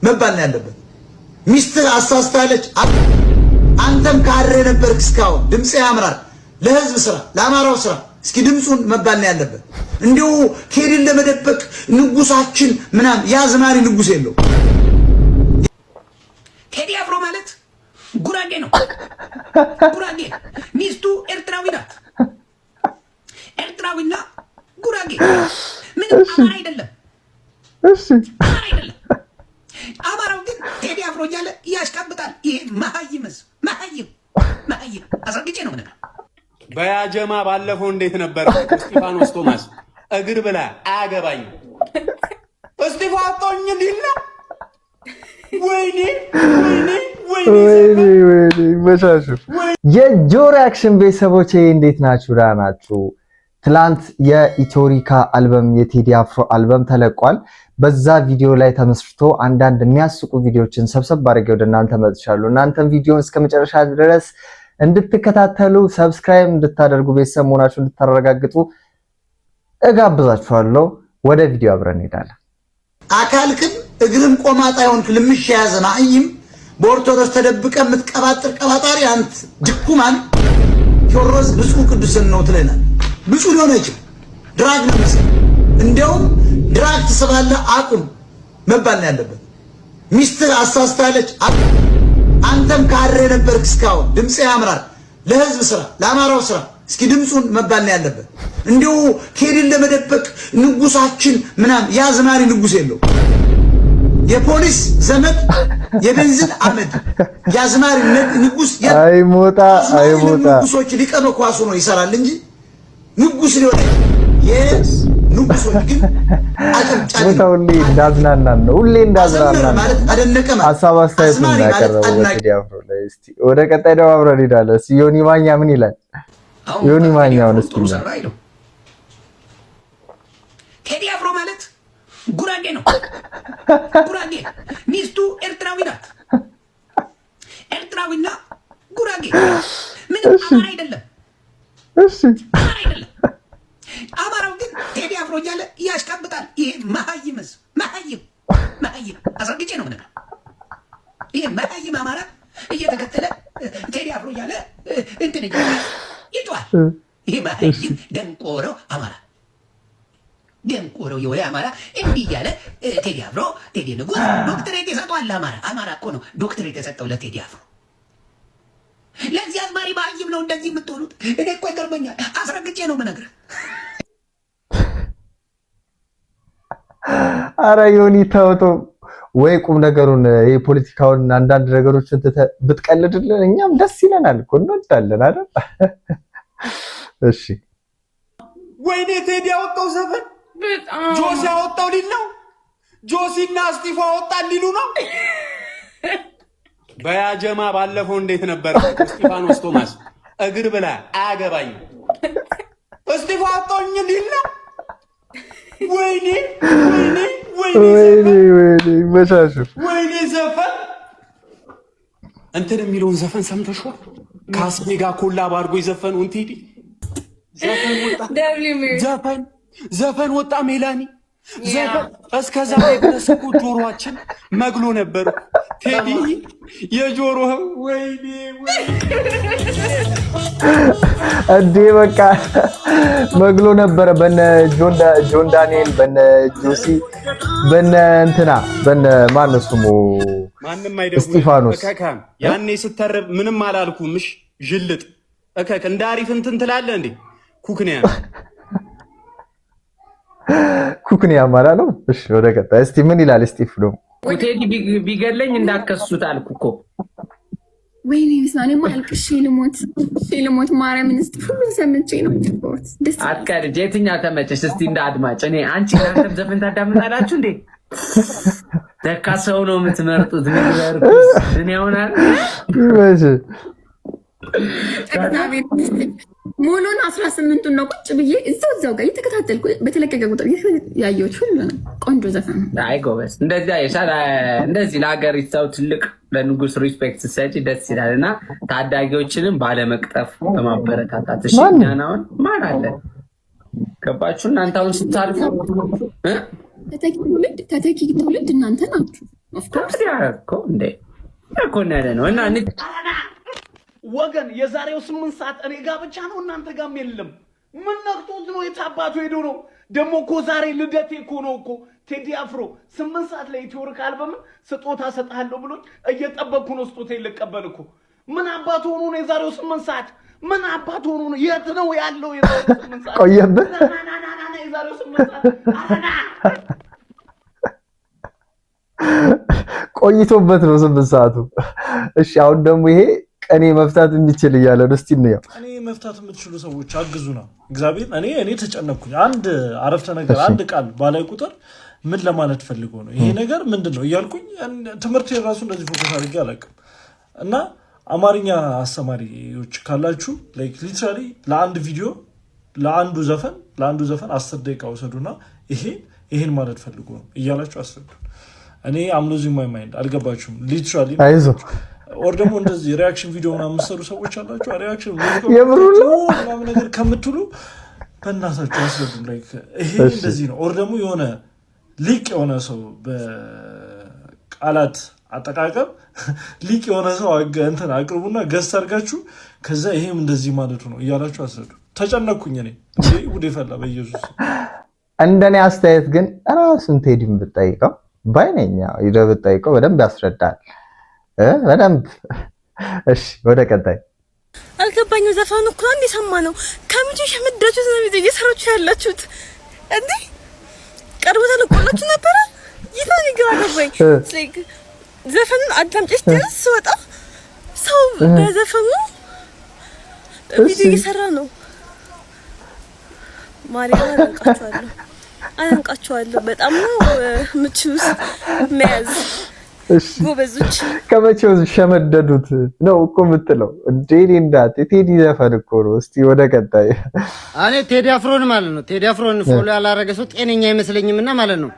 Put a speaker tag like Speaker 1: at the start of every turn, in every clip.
Speaker 1: መባል ነው ያለበት። ሚስትህ አሳስታለች። አንተም ካድሬ ነበርክ እስካሁን። ድምፅ ያምራል። ለህዝብ ስራ፣ ለአማራው ስራ። እስኪ ድምፁን መባል ነው ያለበት። እንዲሁ ቴዲን ለመደበቅ ንጉሳችን ምናምን የአዝማሪ ንጉስ የለው።
Speaker 2: ቴዲ አፍሮ ማለት ጉራጌ ነው። ጉራጌ፣ ሚስቱ ኤርትራዊ ናት። ኤርትራዊና ጉራጌ ምንም አማራ አይደለም። አማራ አይደለም። አማራው ግን ቴዲ አፍሮ እያለ ያሽቃብጣል። ይሄ መሀይም ህዝብ፣ መሀይም መሀይም፣ አስረግጬ ነው የምነግርህ።
Speaker 3: በያጀማ ባለፈው እንዴት ነበር? እስጢፋኖስ ቶማስ እግር ብላ አያገባኝ እስጢፋጦኝ ሊል ነው። ወይኔ ወይኔ ወይኔ።
Speaker 4: ወይኔ ወይኔ፣ ይመቻችሁ። የጆ reaction ቤተሰቦቼ እንዴት ናችሁ? ደህና ናችሁ? ትላንት የኢትዮሪካ አልበም፣ የቴዲ አፍሮ አልበም ተለቋል። በዛ ቪዲዮ ላይ ተመስርቶ አንዳንድ የሚያስቁ ቪዲዮዎችን ሰብሰብ አድርጌ ወደ እናንተ መጥቻለሁ። እናንተም ቪዲዮን እስከ መጨረሻ ድረስ እንድትከታተሉ፣ subscribe እንድታደርጉ፣ ቤተሰብ መሆናችሁ እንድታረጋግጡ እጋብዛችኋለሁ። ወደ ቪዲዮ አብረን እንሄዳለን።
Speaker 1: አካልክም እግርም ቆማጣ የሆንክ ልምሽ የያዘ ማእይም፣ በኦርቶዶክስ ተደብቀ የምትቀባጥር ቀባጣሪ አንት ድኩማን፣ ቴዎድሮስ ብፁዕ ቅዱስን ነው ትለናል። ብፁዕ ሊሆን አይችልም። Drug ነው የሚስብ። እንዲያውም drug ትስባለህ፣ አቁም መባል ነው ያለበት። ሚስትህ አሳስታለች። አንተም ካድሬ ነበርክ እስካሁን። ድምፅ ያምራል። ለህዝብ ስራ፣ ለአማራው ስራ። እስኪ ድምፁን መባል ነው ያለበት። እንዲሁ ቴዲን ለመደበቅ ንጉሳችን ምናምን የአዝማሪ ንጉስ የለው። የፖሊስ ዘመድ፣ የቤንዚን አመድ፣ የአዝማሪ ንጉስ
Speaker 4: አይሞጣ አይሞጣ።
Speaker 1: ንጉሶች ሊቀ መኳሱ ነው ይሰራል እንጂ ንጉስ ሊሆን የንጉሶች ግን አጨብጫቢ
Speaker 4: ቦታ ሁሌ እንዳዝናናን ነው። ሁሌ እንዳዝናናን
Speaker 1: ማለት አደነቀ ማለት
Speaker 4: ሀሳብ አስተያየቱን
Speaker 1: አዝማሪ ማለት
Speaker 4: ያቀረበው
Speaker 1: አድናቂ
Speaker 4: በቴዲ አፍሮ ላይ። እስቲ ወደ ቀጣይ ደግሞ አብረን እንሄዳለን። እስቲ ዮኒ ማኛ ምን ይላል?
Speaker 2: አሁን
Speaker 4: ዮኒ ማኛውን እስቲ
Speaker 2: ጥሩ ሰራ አይለው። ቴዲ አፍሮ ማለት ጉራጌ ነው። ጉራጌ፣ ሚስቱ ኤርትራዊ ናት። ኤርትራዊና ጉራጌ ምንም አማራ አይደለም። አማራ አይደለም። አማራው ግን ቴዲ አፍሮ እያለ ያሽቃብጣል። ይሄ መሀይም ህዝብ፣ መሀይም መሀይም፣ አስረግጬ ነው የምነግርህ። ይሄ መሀይም አማራ እየተከተለ ቴዲ አፍሮ እያለ እንትን እያለ ይጮሃል። ይሄ መሀይም ደንቆሮ አማራ፣ ደንቆሮ የሆነ አማራ እንዲህ እያለ ቴዲ አፍሮ፣ ቴዲ ንጉስ ዶክትሬት የሰጠዋል አማራ። አማራ እኮ ነው ዶክትሬት የሰጠው ለቴዲ አፍሮ። ለዚህ አዝማሪ መሀይም ነው እንደዚህ የምትሆኑት። እኔ እኮ ይገርመኛል። አስረግጬ ነው የምነግርህ።
Speaker 4: አረ ዮኒ ተው ተው፣ ወይ ቁም ነገሩን የፖለቲካውን አንዳንድ ነገሮችን ትተህ ብትቀልድልን እኛም ደስ ይለናል እኮ፣ እንወዳለን አይደል? እሺ።
Speaker 3: ወይኔ ቴዲ ያወጣው ዘፈን ጆሲ ያወጣው ሊል ነው። ጆሲና እስጢፎ አወጣ ሊሉ ነው። በያጀማ ባለፈው እንዴት ነበር? እስጢፋኖስ ቶማስ እግር ብላ አያገባኝ እስጢፎ አወጣኝ ሊል ነው። ወይኔ ወይኔ ወይኔ።
Speaker 4: ወይኔ ወይኔ፣ ይመቻችሁ።
Speaker 3: ወይኔ ዘፈን፣ እንትን የሚለውን ዘፈን ሰምተሽዋል? ከአስቤ ጋር collab አድርጎ የዘፈነውን ቴዲ ዘፈን ወጣ። ዘፈን ወጣ። ሜላኒ ዘፈን እስከ ዛሬ ድረስ እኮ ጆሮአችን መግሎ ነበር። ቴዲ የጆሮ ወይኔ ወይኔ።
Speaker 4: እንዴ በቃ መግሎ ነበረ። በነ ጆን ዳንኤል፣ በነ ጆሲ፣ በነ እንትና፣ በነ ማነው ስሙ?
Speaker 3: ማንም አይደውልም።
Speaker 4: እስጢፋኖስ።
Speaker 3: እከካም ያኔ ስተርብ ምንም አላልኩም። እሽ ዥልጥ እከክ እንደ አሪፍ እንትን ትላለህ እንዴ ኩክንያ።
Speaker 4: ኩክንያ አላለው። እሺ ወደ ቀጣይ እስቲ ምን ይላል እስጢፍ ደግሞ?
Speaker 5: ቴዲ ቢገለኝ እንዳከሱት አልኩ እኮ።
Speaker 6: ወይኔ በስመ አብ፣ እኔማ አልቅሼ ልሞት ልሞት። ማርያምን እስኪ ሁሉን ሰምቼ ነው የገባሁት። ደስ
Speaker 5: አትቀልጅ። የትኛው ተመቸሽ? እስቲ እንደ አድማጭ እኔ አንቺ እናንተም ዘፈን ታዳምጣላችሁ እንዴ? ለካ ሰው ነው የምትመርጡት። ምግበርኩስ እኔ አሁን
Speaker 4: ይመችህ።
Speaker 6: እግዚአብሔር ይመስገን። ሙሉን 18ቱን ነው ቁጭ ብዬ እዛው እዛው ጋር እየተከታተልኩ በተለቀቀ ቁጥር ያየሁት። ሁሉ ነው፣ ቆንጆ ዘፈን ነው።
Speaker 5: አይ ጎበዝ፣ እንደዚያ ይሻል። እንደዚህ ለሀገር ሰው ትልቅ ለንጉስ respect ስትሰጪ ደስ ይላል። እና ታዳጊዎችንም ባለመቅጠፍ በማበረታታት እሺ።
Speaker 4: ማን?
Speaker 5: እኛን አሁን ማን አለ? ገባችሁ? እናንተ አሁን ስታልፉ እ?
Speaker 6: ተተኪ ትውልድ፣ ተተኪ ትውልድ እናንተ ናችሁ። Of course.
Speaker 5: ታዲያ እኮ እንዴ እኮ ያለ ነው እና
Speaker 7: ወገን፣ የዛሬው 8 ሰዓት እኔ ጋ ብቻ ነው፣ እናንተ ጋም የለም። ምን ነክቶት ነው? የታባቱ ሄዶ ነው? ደግሞ እኮ ዛሬ ልደቴ እኮ ነው እኮ። ቴዲ አፍሮ 8 ሰዓት ላይ ኢትዮርክ አልበምን ስጦታ እሰጥሃለሁ ብሎኝ እየጠበቅኩ ነው። ስጦታ ልቀበል እኮ። ምን አባቱ ሆኖ ነው የዛሬው 8 ሰዓት? ምን አባቱ ሆኖ ነው? የት ነው ያለው የዛሬው 8 ሰዓት?
Speaker 4: ቆየብህ?
Speaker 7: ና ና ና ና ና፣ የዛሬው 8 ሰዓት፣ ኧረ ና።
Speaker 4: ቆይቶበት ነው 8 ሰዓቱ። እሺ፣ አሁን ደግሞ ይሄ ቅኔ መፍታት የሚችል እያለ ነው። እስቲ እንየው።
Speaker 8: ቅኔ መፍታት የምትችሉ ሰዎች አግዙና። እግዚአብሔር፣ እኔ ተጨነቅኩኝ። አንድ አረፍተ ነገር አንድ ቃል ባላይ ቁጥር ምን ለማለት ፈልጎ ነው፣ ይሄ ነገር ምንድን ነው እያልኩኝ ትምህርት የራሱ እንደዚህ focus አድርጌ አላውቅም። እና አማርኛ አስተማሪዎች ካላችሁ literally ለአንድ ቪዲዮ፣ ለአንዱ ዘፈን 10 ደቂቃ ውሰዱና ይሄ ይሄን ማለት ፈልጎ ነው እያላችሁ አስረዱ። እኔ I'm losing my mind። አልገባችሁም? Literally.
Speaker 4: አይዞህ።
Speaker 8: Or ደግሞ እንደዚህ reaction ቪዲዮ ምናምን የምትሰሩ ሰዎች አላችሁ። Reaction
Speaker 4: የምሩን ነው?
Speaker 8: ምናምን ነገር ከምትሉ በእናታችሁ አስረዱን። Like ይሄ እንደዚህ ነው። Or ደግሞ የሆነ ሊቅ የሆነ ሰው፣ በቃላት አጠቃቀም ሊቅ የሆነ ሰው እንትን አቅርቡና guest አድርጋችሁ ከዛ ይሄም እንደዚህ ማለቱ ነው እያላችሁ አስረዱ። ተጨነቅኩኝ እኔ፣ ጉዴ ፈላ በኢየሱስ።
Speaker 4: እንደኔ አስተያየት ግን ራሱን ቴዲን ብትጠይቀው ባይነኛ ሂደህ ብትጠይቀው በደንብ ያስረዳል በደንብ። እሺ፣ ወደ ቀጣይ።
Speaker 9: አልገባኝም። ዘፈኑ እኮ አንድ የሰማ ነው። ከመቼ ሸምዳችሁት ነው ቪዲዮ እየሰራችሁ ያላችሁት እንዴ? ቀርቦ ተለቆላችሁ ነበረ? ይታ ግራ ገባኝ። Like ዘፈኑን አዳምጬ ስጨርስ ስወጣ ሰው በዘፈኑ ቪዲዮ እየሰራ ነው። ማርያም፣ አደንቃችኋለሁ፣ አደንቃችኋለሁ። በጣም ነው የምችሉት መያዝ፣ ጎበዞች።
Speaker 4: ከመቼው ሸመደዱት ነው እኮ የምትለው እንዴ? እንዳት የቴዲ ዘፈን እኮ ነው። እስቲ ወደ ቀጣይ።
Speaker 10: እኔ ቴዲ አፍሮን ማለት ነው፣ ቴዲ አፍሮን follow ያላረገ ሰው ጤነኛ አይመስለኝም። እና ማለት ነው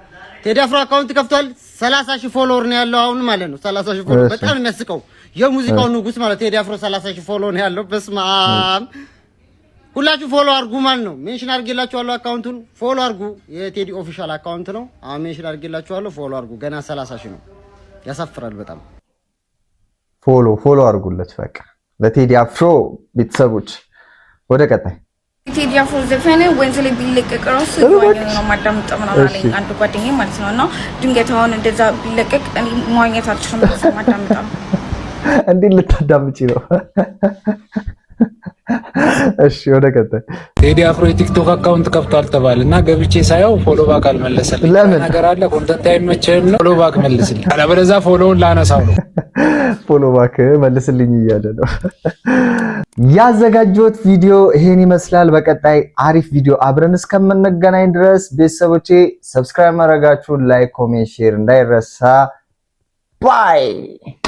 Speaker 10: ቴዲ አፍሮ account ከፍቷል። 30,000 follower ነው ያለው አሁን ማለት ነው። 30,000 follower፣ በጣም ነው የሚያስቀው። የሙዚቃው ንጉስ ማለት ቴዲ አፍሮ 30,000 follow ነው ያለው። በስመ አብ፣ ሁላችሁ follow አድርጉ ማለት ነው። Mention አድርጌላችኋለሁ account ኡን፣ follow አድርጉ። የቴዲ official account ነው። አሁን mention አድርጌላችኋለሁ። Follow አድርጉ። ገና 30,000 ነው። ያሳፍራል በጣም።
Speaker 4: Follow follow አድርጉለት በቃ ለቴዲ አፍሮ ቤተሰቦች። ወደ ቀጣይ።
Speaker 11: ቴዲ አፍሮ ዘፈን ወንዝ ላይ ቢለቀቅ ራሱ መዋኘት ነው የማዳምጠው ምናምን አለኝ አንድ ጓደኛዬ ማለት ነው። እና ድንገት አሁን እንደዛ ቢለቀቅ እኔ መዋኘት አልችልም፣ እንደዛ ማዳምጠው።
Speaker 4: እንዴት ልታዳምጪ ነው? እሺ፣ ወደ ቀጣይ።
Speaker 12: ቴዲ አፍሮ የቲክቶክ account ከፍቷል ተባለ እና ገብቼ ሳየው follow back አልመለሰልኝ።
Speaker 4: ለምን?
Speaker 12: ነገር አለ፣ content አይመችህም ነው? Follow back መልስልኝ፣ አለበለዚያ follow ውን ላነሳው ነው።
Speaker 4: Follow back መልስልኝ እያለ ነው። ያዘጋጀሁት ቪዲዮ ይሄን ይመስላል። በቀጣይ አሪፍ ቪዲዮ አብረን እስከምንገናኝ ድረስ ቤተሰቦቼ subscribe ማድረጋችሁን፣ like፣ comment፣ share እንዳይረሳ። Bye.